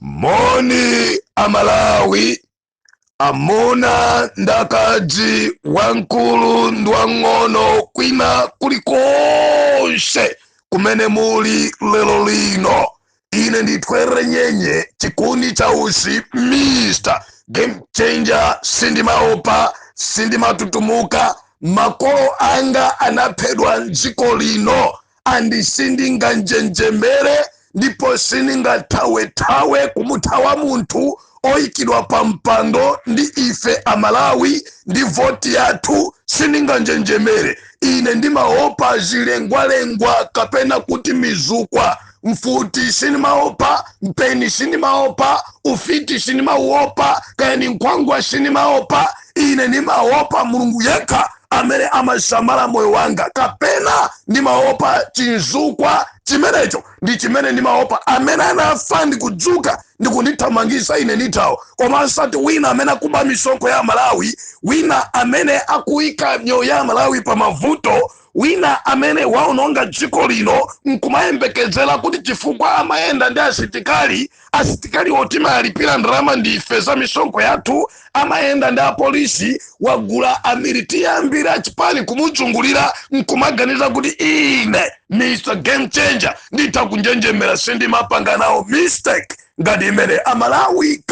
Moni Amalawi, amuna ndi akazi, wamkulu ndi wang'ono, kwina kulikonse kumene muli lero lino. Ine ndithwere nyenye chikundi cha usi, Mr Game Changer. Sindimaopa, sindimatutumuka. Makolo anga anaphedwa mdziko lino and sindinganjenjemere ndipo sindingathawethawe kumuthawa munthu oyikidwa pa mpando ndi ife Amalawi ndi voti yathu. Sindinganjenjemere. Ine ndimaopa zilengwalengwa kapena kuti mizukwa. Mfuti sindimaopa, mpeni sindimaopa, ufiti sindimauopa, kaya ni nkhwangwa sindimaopa. Ine ndimaopa Mulungu yekha amene amasamala moyo wanga, kapena ndimaopa chinzukwa chimenecho ndi chimene ndimaopa, amene anafa ndikudzuka ndikundithamangisa ine ndithawo, koma asati wina amene akuba misonkho ya Malawi, wina amene akuyika mioyo ya Malawi pa mavuto, wina amene waononga dziko lino nkumayembekezera kuti chifukwa amayenda ndi asitikali, asitikali otimalipira ndalama ndife za misonkho yathu, amayenda ndi apolisi, wagula amiliti ambiri achipani kumudzungulira, nkumaganiza kuti ine Mr Game Changer nditha kunjenjemera. Sindimapanga nawo mistake ngati imene. Amalawi,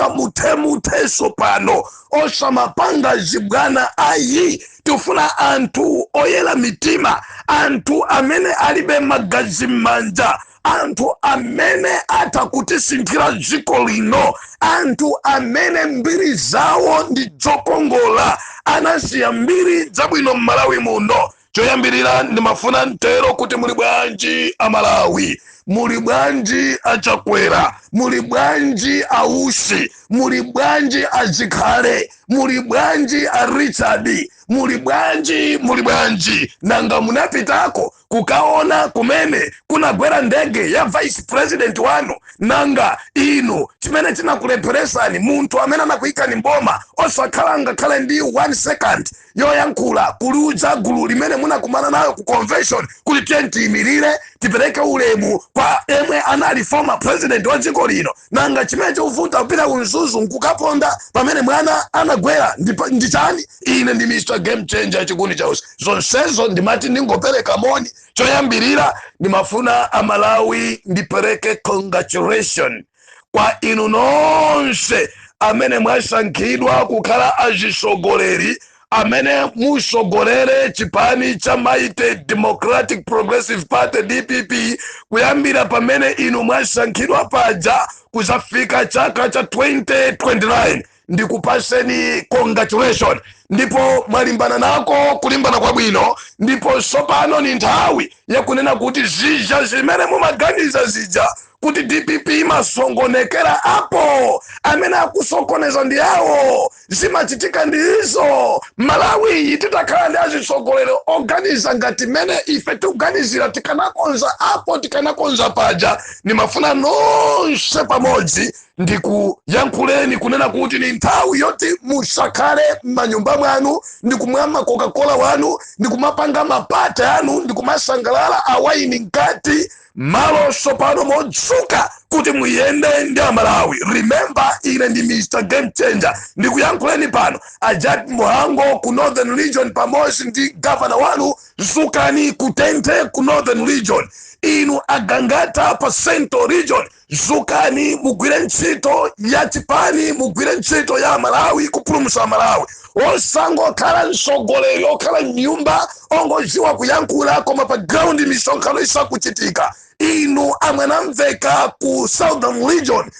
kamuthemutheso pano, osamapanga zibwana ayi. Tifuna anthu oyera mitima, anthu amene alibe magazi m'manja, anthu amene atha kutisinthira dziko lino, anthu amene mbiri zawo ndi zokongola, anasiya mbiri zabwino m'Malawi muno. Choyambirira ndimafuna mtero kuti muli bwanji Amalawi? Muli bwanji Achakwera? Muli bwanji Ausi? Muli bwanji Azikhale? Muli bwanji a Richard? Muli bwanji? Muli bwanji? Nanga munapitako kukaona kumene kunagwera ndege ya vice president wanu? Nanga inu chimene chinakulepheresani, munthu amene anakuyikani mboma osakhala ngakhale ndi one second yoyankhula kuliudza gulu limene munakumana nayo ku convention kuti tiye tiyimirire, tipereke ulemu kwa emwe anali former president wa dziko lino? Nanga chimene chikuvuta kupita ku Mzuzu nkukaponda pamene mwana anagwera ndi chani? Ine ndi Mr Game Changer, chikundi chausi. Zonsezo ndimati ndingopereka moni. Choyambirira ndimafuna Amalawi ndipereke congratulation kwa inu nonse amene mwasankhidwa kukhala azisogoleri amene musogolere chipani cha Mighty Democratic Progressive Party, DPP, kuyambira pamene inu mwasankhidwa paja kuzafika chaka cha 2029. Ndikupaseni congratulation, ndipo mwalimbana nako kulimbana kwabwino, ndipo tsopano ni nthawi yakunena kuti zija zimene mumaganiza zija kuti DPP imasongonekera apo, amene akusokoneza ndi awo, zimachitika ndi izo. Malawi titakhala ndi azitsogoleri oganiza ngati mene ife tikuganizira, tikanakonza apo, tikanakonza paja. Ndimafuna nonse pamodzi ndikuyankhuleni kunena kuti ni nthawi yoti musakhale m'manyumba mwanu ndikumwa ma Coca-Cola wanu, ndikumapanga ma party anu, ndikumasangalala awaini mkati malo. Sopano modzuka kuti muyende ndi Amalawi. Remember, ine ndi Mr Game Changer ndikuyankhuleni pano. Ajat Muhango ku Northern Region pamodzi ndi gavana wanu, zukani kutenthe ku Northern Region. Inu Agangata pa Central Region, zukani mugwire ntchito ya chipani, mugwire ntchito ya Malawi, kupulumutsa Malawi. Osangokhala mtsogoleri okhala mnyumba ongodziwa kuyankhula koma pa ground misonkhano isakuchitika. Inu amwanamveka ku Southern Region,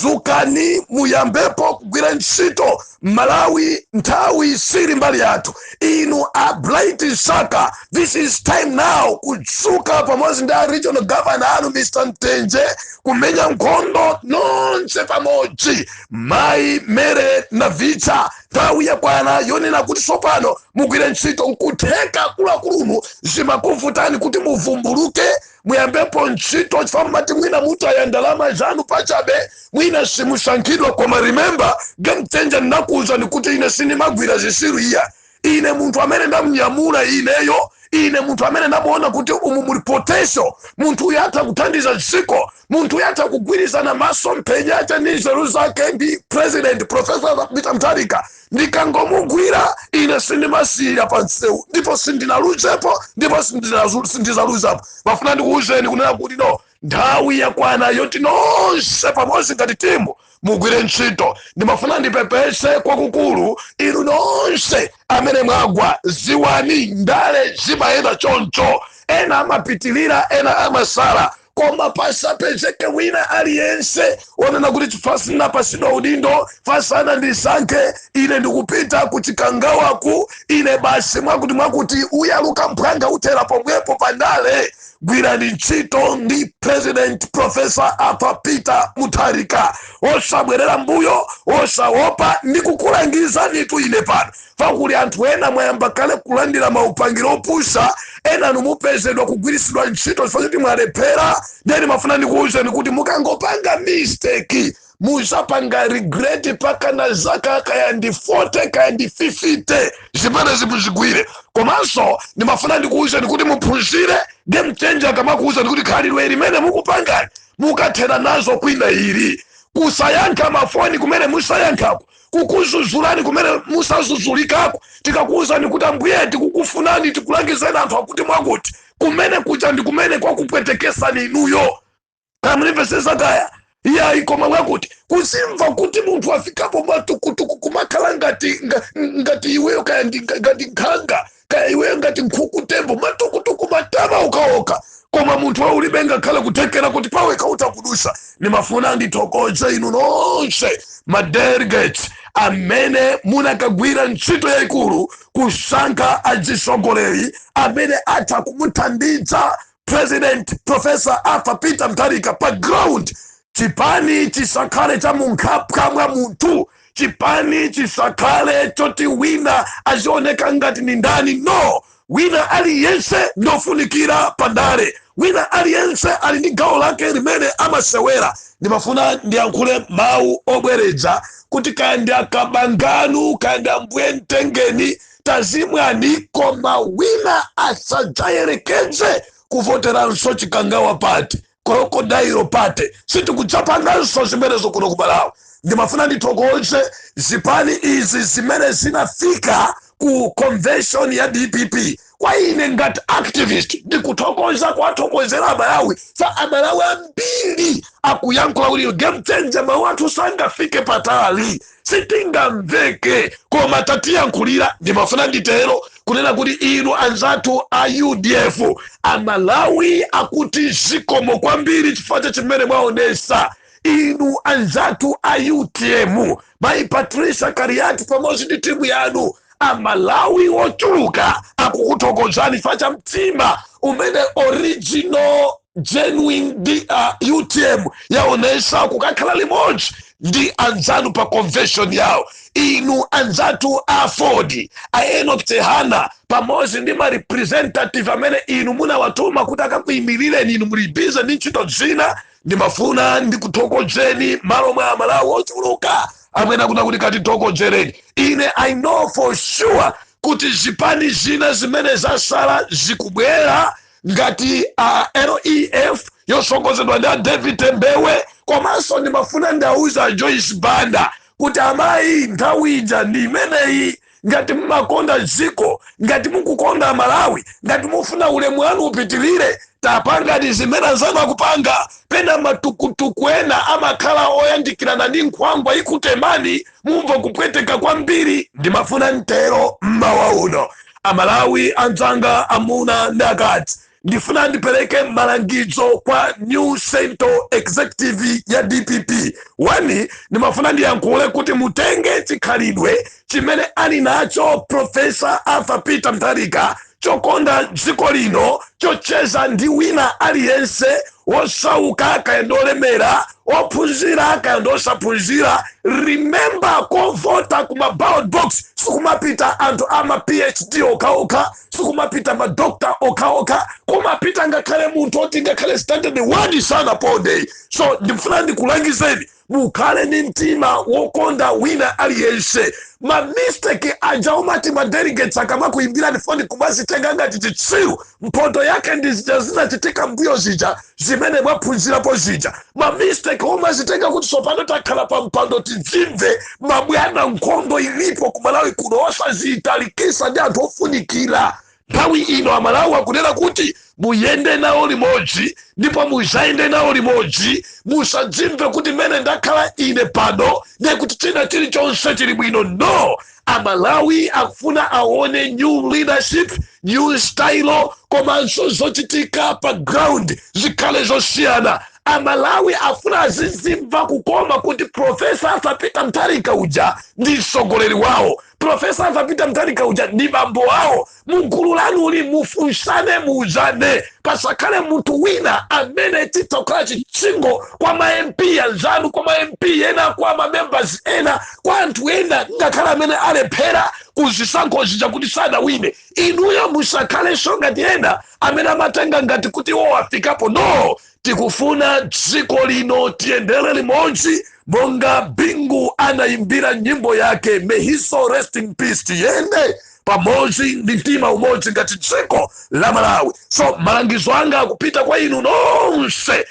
zukani muyambepo kugwira ntchito. Malawi, nthawi sili mbali yathu. Inu a Bright Saka, this is time now kudzuka pamodzi ndi a regional governor anu Mr Mtenje, kumenya nkhondo nonse pamodzi. Mayi Mere Navicha, nthawi yakwana yonena kuti tsopano mugwire ntchito. Nkutheka akuluakulumu zimakuvutani kuti muvumbuluke, muyambepo ntchito, chifukwa mumati mwina mutaya ndalama zanu pachabe, mwina simusankhidwa. Koma remember, Game Changer ndinakuwuzani kuti ine sindimagwira zisiru iya. Ine munthu amene ndamnyamula ineyo, Ine munthu amene ndamuona kuti umu muli potential, munthu uyu atha kuthandiza dziko, munthu uyu atha kugwirizana maso mphenya acha ndi nzeru zake ndi President Professor Peter Mutharika, ndikangomugwira ine sindimasiyira pa msewu, ndipo sindinaluzepo, ndipo sindizaluzapo. Mafuna ndikuwuzeni kunena kuti no, nthawi yakwana yoti nonse pamodzi ngati timu mugwire ntchito. Ndimafuna ndipepese kwakukulu inu nonse amene mwagwa. Ziwani, ndale zimayenda choncho, ena amapitilira, ena amasala, koma pasapezeke wina aliyense wonena kuti chifukwa sindinapasidwa udindo, fasana ndisankhe, ine ndikupita kuchikangawaku, ine basi mwakuti mwakuti, uyaluka mphwanga uthera pomwepo. Pandale gwirani ntchito ndi President Professor Arthur Peter Mutharika, osabwerera mbuyo, osaopa. Ndikukulangizanitu ine pano, pakuli anthu ena mwayamba kale kulandira maupangiro opusa, ena numupezedwa kugwirisidwa ntchito chifukwa choti mwalephera. Ndeni mafuna ndikuwuzeni kuti mukangopanga mistake muzapanga regret pakana zaka kaya ndi 40 kaya ndi 50. Zimene zimuzigwire. Komanso ndimafuna ndikuwuzeni kuti muphunzire. Game changer akamakuwuzani kuti khalidwe limene mukupangani mukathera nazo kwina, ili kusayankha mafoni kumene musayankhako, kukuzuzulani kumene musazuzulikako, tikakuwuzani kuti ambuye tikukufunani, tikulangizeni anthu akuti mwakuti, kumene kuja ndi kumene kwakupwetekesani inuyo. Kamunimvesesa kaya iyayi, koma mwakuti kuzimva kuti munthu afikapo matukutuku kumakhala ngati ngati iweyo kaya ndi ngati nkhanga, kaya iweyo ngati nkhuku tembo, matukutuku matama ukaoka, koma munthu waulibe ngakhale kuthekera kuti paweka utakudusa. Nimafuna ndithokoze inu nonse ma delegates amene munakagwira ntchito yayikulu kusankha azisogoleri amene atha kumuthandiza President Professor Arthur Peter Mutharika pa ground. Chipani chisakhale cha munkhapwa mwa munthu, chipani chisakhale choti wina azioneka ngati ni ndani. No, wina aliyense ndofunikira pandale, wina aliyense ali ndi gawo lake limene amasewera. Ndimafuna ndiyankhule mawu obwereza kuti kaya ndi akabanganu, kaya ndi ambuye mtengeni, tazimwani, koma wina asadzayerekeze kuvoteranso Chikangawa Party, Crocodile Party. Sitikudzapanganso zimenezo kuno ku Malawi. Ndimafuna ndithokoze zipani izi zimene zinafika ku convention ya DPP. Kwa ine ngati activist ndikuthokoza, kuwathokozera Amalawi sa Amalawi ambiri akuyankhula kuti game changer, mawu athu sangafike patali, sitingamveke, koma tatiyankhulira. Ndimafuna nditero kunena kuti inu anzathu a UDF, Amalawi akuti zikomo kwambiri chifukwa cha chimene mwaonesa. Inu anzathu a UTM, mayi Patricia Kaliati pamodzi ndi timu yanu, Amalawi wochuluka akukuthokozani chifukwa cha mtima umene original genuine ndi UTM yaonesa kukakhala limodzi ndi anzanu pa convention yawo. Inu anzathu a Ford, a Enoch Chihana pamodzi ndi ma representative amene inu munawatuma kuti akakuyimirireni, inu muli busy ndi ntchito zina, ndimafuna ndikuthokozeni malo mwa Amalawi ochuluka amene akuti kuti katithokozereni. Ine I know for sure kuti zipani zina zimene zasala zikubwera ngati LEF yosongozedwa ndi a David Mbewe. Komanso ndimafuna ndauza Joyce Banda kuti amayi, nthawi ija ndi imeneyi. Ngati mmakonda dziko, ngati mukukonda Malawi, ngati mufuna ulemu wanu upitirire, tapangani zimene anzanu akupanga. Pena matukutuku ena amakhala oyandikirana ndi nkhwangwa ikutemani, mumva kupweteka kwambiri. Ndimafuna mtero mmawa uno, Amalawi anzanga, amuna ndi akazi, ndifuna ndipereke malangizo kwa new central executive ya DPP. One, ndimafuna ndiyankhule kuti mutenge chikhalidwe chimene ali nacho Professor Arthur Peter Mutharika chokonda dziko lino, chocheza ndi wina aliyense, wosauka kaya ndi olemera, Ophunzira kaya ndi osaphunzira, remember, kovota kuma ballot box sikumapita anthu ama PhD okhaokha, sikumapita madokta okhaokha, kumapita ngakhale munthu oti ngakhale standard 1 sanaponde. So ndifuna ndikulangizeni, mukhale ndi mtima wokonda wina aliyense. Ma mistake aja umati ma delegates akamakuimbirani foni kumazitenga ngati chitsiru, mphoto yake ndi zija zinachitika mbuyo zija zimene mwaphunzirapo zija. Ma mistake umazitenga kuti tsopano takhala pa mpando, tidzimve. Mabwana, nkhondo ilipo kumalawi kuno, osazitalikisa ndi anthu ofunikira. Nthawi ino Amalawi akunena kuti muyende nawo limodzi ndipo muzayende nawo limodzi. Musadzimve kuti mene ndakhala ine pano ndiye kuti china chilichonse chili bwino. No, Amalawi akufuna aone new leadership, new style, komanso zochitika pa ground zikhale zosiyana. Amalawi afuna azizimva kukoma kuti Professor Arthur Peter Mutharika uja ndi mtsogoleri wawo, Professor Arthur Peter Mutharika uja ndi bambo wawo. Mugulu lanuli mufunsane, muuzane, pasakhale munthu wina amene titha kukhala chitsingo kwa ma MP anzanu, kwa ma MP ena, kwa ma members ena, kwa anthu ena ngakhale amene alephera kuzisankho zija kuti sadawine. Inuyo musakhalenso ngati ena amene amatenga ngati kuti iwo afikapo. No, tikufuna dziko lino tiyendere limodzi monga Bingu anayimbira nyimbo yake, may his soul rest in peace. Tiyende pamodzi ndi mtima umodzi ngati dziko la Malawi. So malangizo anga akupita kwa inu nonse: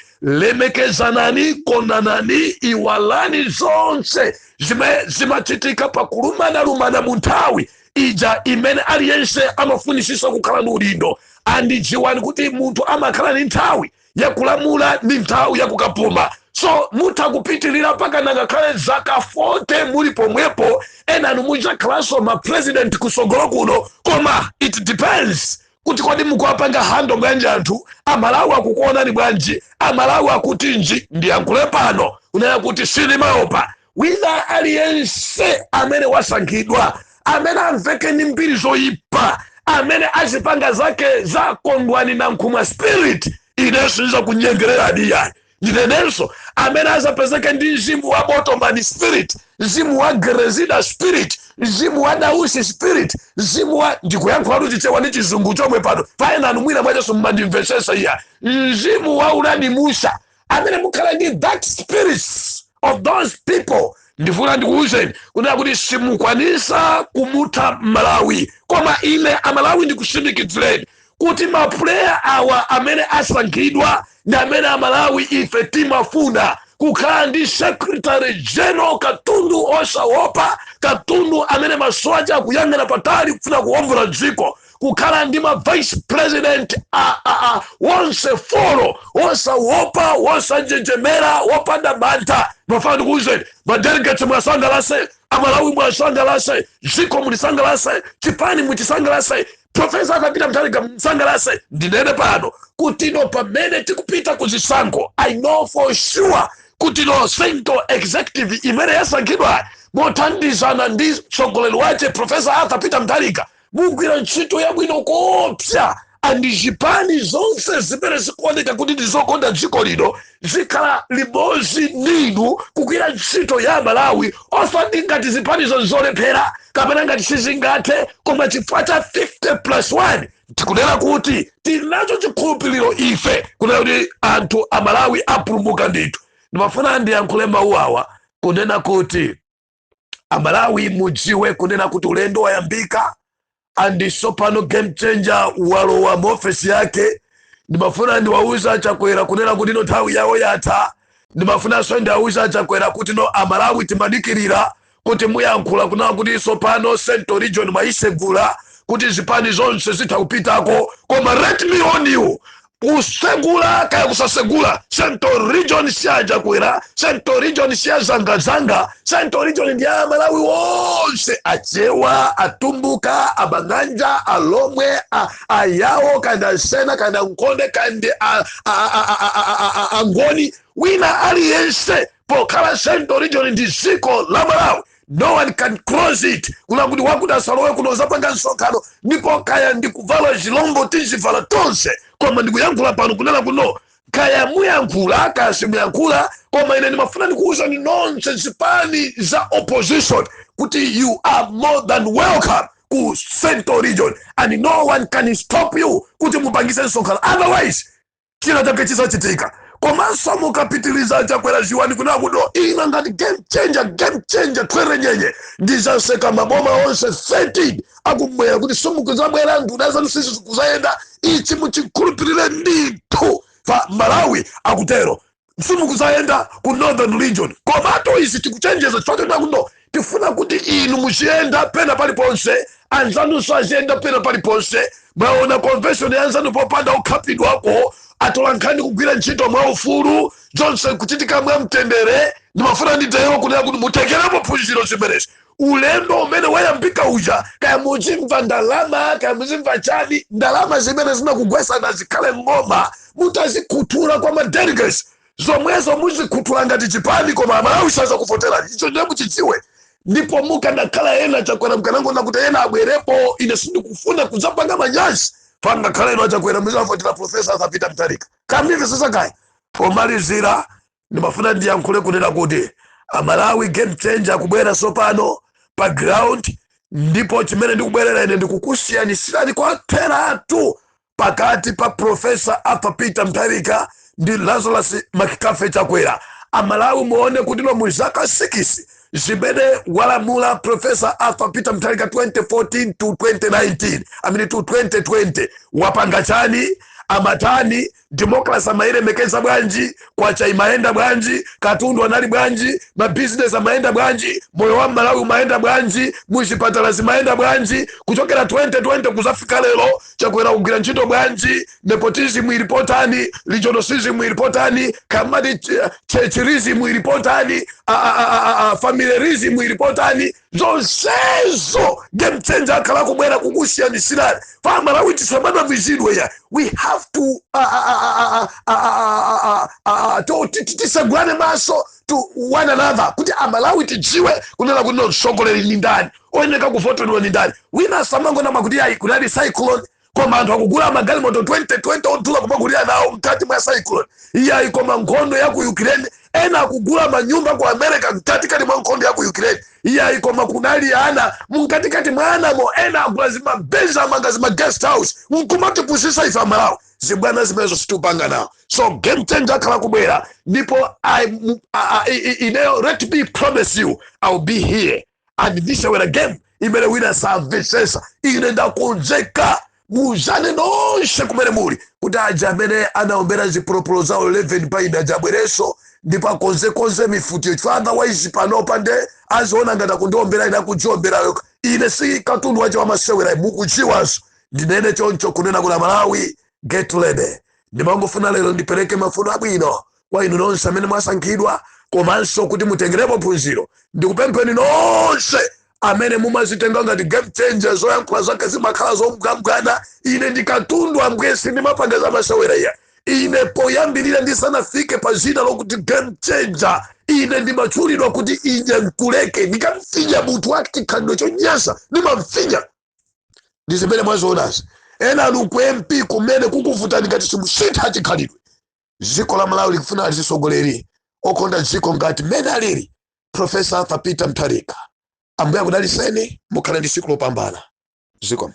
lemekezanani, konanani, iwalani zonse zimene zimachitika pakulumana-lumana mu nthawi ija imene aliyense amafunisisa kukhala ndi udindo. Andidziwani kuti munthu amakhala ndi nthawi yakulamula ndi nthawi yakukapuma. So mutha kupitilira mpaka nangakhale zaka 40 muli pomwepo, enanu mudzakhalanso ma president kusogolo kuno, koma it depends kuti kodi mukuwapanga handle bwanji anthu? Amalawi akukuonani bwanji? Amalawi akutinji? Ndiyankhule pano kunena kuti silimaopa wina aliyense amene wasankhidwa amene amveke ndi mbiri zoyipa, amene azipanga zake za Kondwani na Nkhumwa spirit. Inenso ndizakunyengererani yani. Ndinenenso amene azapezeke ndi mzimu wa Botomani spirit, mzimu wa Grezida spirit, mzimu wa Dausi spirit, mzimu wa, ndikuyankhula Chichewa ndi Chizungu chomwe pano paenanu, mwina mwachenso mmandimvesesa iya, mzimu wa Uladi Musa, amene mukhala ndi that spirits of those people, ndifuna ndikuwuzeni kunena kuti simukwanisa kumutha Malawi. Koma ine Amalawi ndikusindikizireni kuti ma player awa amene asankhidwa ndi amene Amalawi ife timafuna kukhala ndi secretary general katundu osaopa, katundu amene maso ake akuyang'ana patali kufuna kuwombola dziko, kukhala ndi ma vice president a wonse four osaopa, wosanjenjemera, wopanda mantha. Mafana ndikuwuzeni, ma delegates mwasangalase, Amalawi mwasangalase, dziko mulisangalase, chipani muchisangalase, Professor Arthur Peter Mutharika msangalase. Ndinene pano kuti no, pamene tikupita kuzisankho, I know for sure kuti no, central executive imene yasankhidwa mothandizana ndi mtsogoleri wace Professor Arthur Peter Mutharika mugwira ntchito yabwino koopsa, and zipani zonse zimene zikuoneka kuti ndizokonda dziko lino zikhala limodzi ninu kugwira ntchito ya Malawi, osati ngati zipanizo zolephera kapena ngati sizingathe, koma chifukwa cha 50 plus 1 tikunena kuti tinacho chikhulupiriro ife kunena kuti anthu Amalawi apulumuka ndithu. Ndimafuna ndiyankhule mawu awa kunena kuti Amalawi mudziwe kunena kuti ulendo wayambika, and sopano game changer walowa mu ofesi yake. Ndimafuna ndiwauza Chakwera kunena kuti no, nthawi yawo yatha. Ndimafunanso ndiwauza Chakwera kuti no, Amalawi timadikirira kuti muyankhula kunena kuti sopano Central Region mwayisegula kuti zipani zonse zitha kupitako. Koma let me warn you, kusegula kaya kusasegula, Central Region si aChakwera, Central Region si azangazanga. Central Region ndi Amalawi wonse, Achewa, Atumbuka, Abang'anja, Alomwe, Ayawo, kandi Asena, kandi Ankonde, kandi Angoni, wina aliyense. Pokhala Central Region ndi dziko la Malawi, no one can close it kuna kuti wakuti asalowe kuno zapanga msonkhano. Ndipo kaya ndikuvala zilombo, tizivala tonse. Koma ndikuyankhula pano kunena kuno Kaya muyankhula, kaya simuyankhula, koma ine ndimafuna ndikuwuzani nonse zipani za opposition kuti you are more than welcome ku Central Region and no one can stop you kuti mupangise msonkhano, otherwise china chake chisachitika. Komanso mukapitiliza, Chakwera, ziwani kuna kuti ina ngati game changer, game changer twere nyenye, ndizaseka maboma onse 13 akumwera kuti simukuzabwera, nduna zanu sizikuzayenda. Ichi muchikhulupirire ndithu, pa Malawi akutero, simukuzayenda ku Northern Region. Komato izi tikuchenjeza chifukwa kuno tifuna kuti inu muchiyenda pena paliponse, anzanunso aziyenda pena paliponse. Mwaona convention ya anzanu popanda ukhapidwako, atola nkhani kugwira ntchito mwaufulu, zonse kuchitika mwamtendere. Ndimafuna nditero kunena kuti mutengerepo phunziro zimenezi. Ulendo umene wayambika uja, kaya muzimva ndalama, kaya muzimva chani, ndalama zimene zinakugwesana zikhale ng'oma mutazikhuthula kwa madelegates, zomwezo muzikhuthula ngati chipani, koma Amalawi sazakuvoterani. Icho ndiye muchidziwe. Ndipo mukanakhala ena, Chakwera, mukanangona kuti ena abwerepo, ine sindikufuna kudzapanga manyazi. Pangakhala eno aChakwera, muzavotera Professor Arthur Peter Mutharika. Kamimve sasakaya. Pomalizira, ndimafuna ndiyankhule kunena kuti Amalawi, game changer akubwera sopano pa ground, ndipo chimene ndikubwerera ine ndikukusiyanisirani kwatheratu pakati pa Professor Arthur Peter Mutharika ndi Lazarus McCarthy Chakwera. Amalawi, muone kuti no mu zaka 6 zimene walamula Professor Arthur Peter Mutharika, 2014 to 2019, I mean to 2020, wapanga chani? Amatani? Democracy amayilemekeza bwanji? Kwacha imayenda bwanji? Katundu anali bwanji? Mabizinesi amayenda bwanji? Moyo wa Malawi umayenda bwanji? Muzipatala zimayenda bwanji? Kuchokera 2020 kuzafika lero, Chakwera kugwira ntchito bwanji? Nepotism ilipotani? Regionalism ilipotani? Kamati churchilism ilipotani? Familiarism ilipotani? Zonsezo game changer akhala kubwera kukusiyanisirani. Pa Malawi tisamanamizidwe ya, we have to tisagulane maso to one another kuti Amalawi tidziwe kunena kuti no, mtsogoleri ni ndani, oyeneka kuvoteredwa ni ndani. Wina asamangona kuti ayi, kunali cyclone, koma anthu akugula magalimoto 2020 odula kumagulira nawo mkati mwa cyclone. Iyayi, koma nkhondo ya ku Ukraine, ena akugula manyumba ku America mkatikati mwa nkhondo ya ku Ukraine. Iyayi, koma kunali ana, mkatikati mwa anamo ena agula zimabeza, amanga zima guest house, nkumatipusisa ife Amalawi. Zibwana zimenezo situpanga nawo. So game changer akhala kubwera, ndipo ineyo, let me promise you, I'll be here and ndisewera game imene wina samvesesa. Ine ndakonzeka. Muzane nonse kumene muli kuti aja amene anaombera zipolopolo zawo 11 paine aja abwerenso, ndipo akonzekonze mifutiyo, chifukwa otherwise panopa nde aziona ngati akundiombera ine, akudziombera yokha. Ine si katundu wache wamasewera, mukudziwanso. Ndinene choncho kunena kuna Malawi, get ready. Ndimangofuna lero ndipereke mafuno abwino kwa inu nonse amene mwasankhidwa, komanso kuti mutengerepo phunziro. Ndikupempheni nonse amene mumazitenga ngati game changer, zoyankhula zake zimakhala zomgwamgwana. Ine ndikatundu, ambuye, sindimapanga zamasewera iya. Ine poyambirira ndisanafike pa zina lokuti game changer, ine ndimatchulidwa kuti ine nkuleke. Ndikamfinya munthu wa chikhalidwe chonyansa, ndimamfinya. Ndi zimene mwazionazi. Ena anu ku MP kumene kukuvutani ngati simusintha chikhalidwe. Dziko la Malawi likufuna atsogoleri okonda dziko ngati mmene alili Professor Arthur Peter Mutharika. Ambuye akudaliseni, mukhale ndi tsiku lopambana. Zikomo.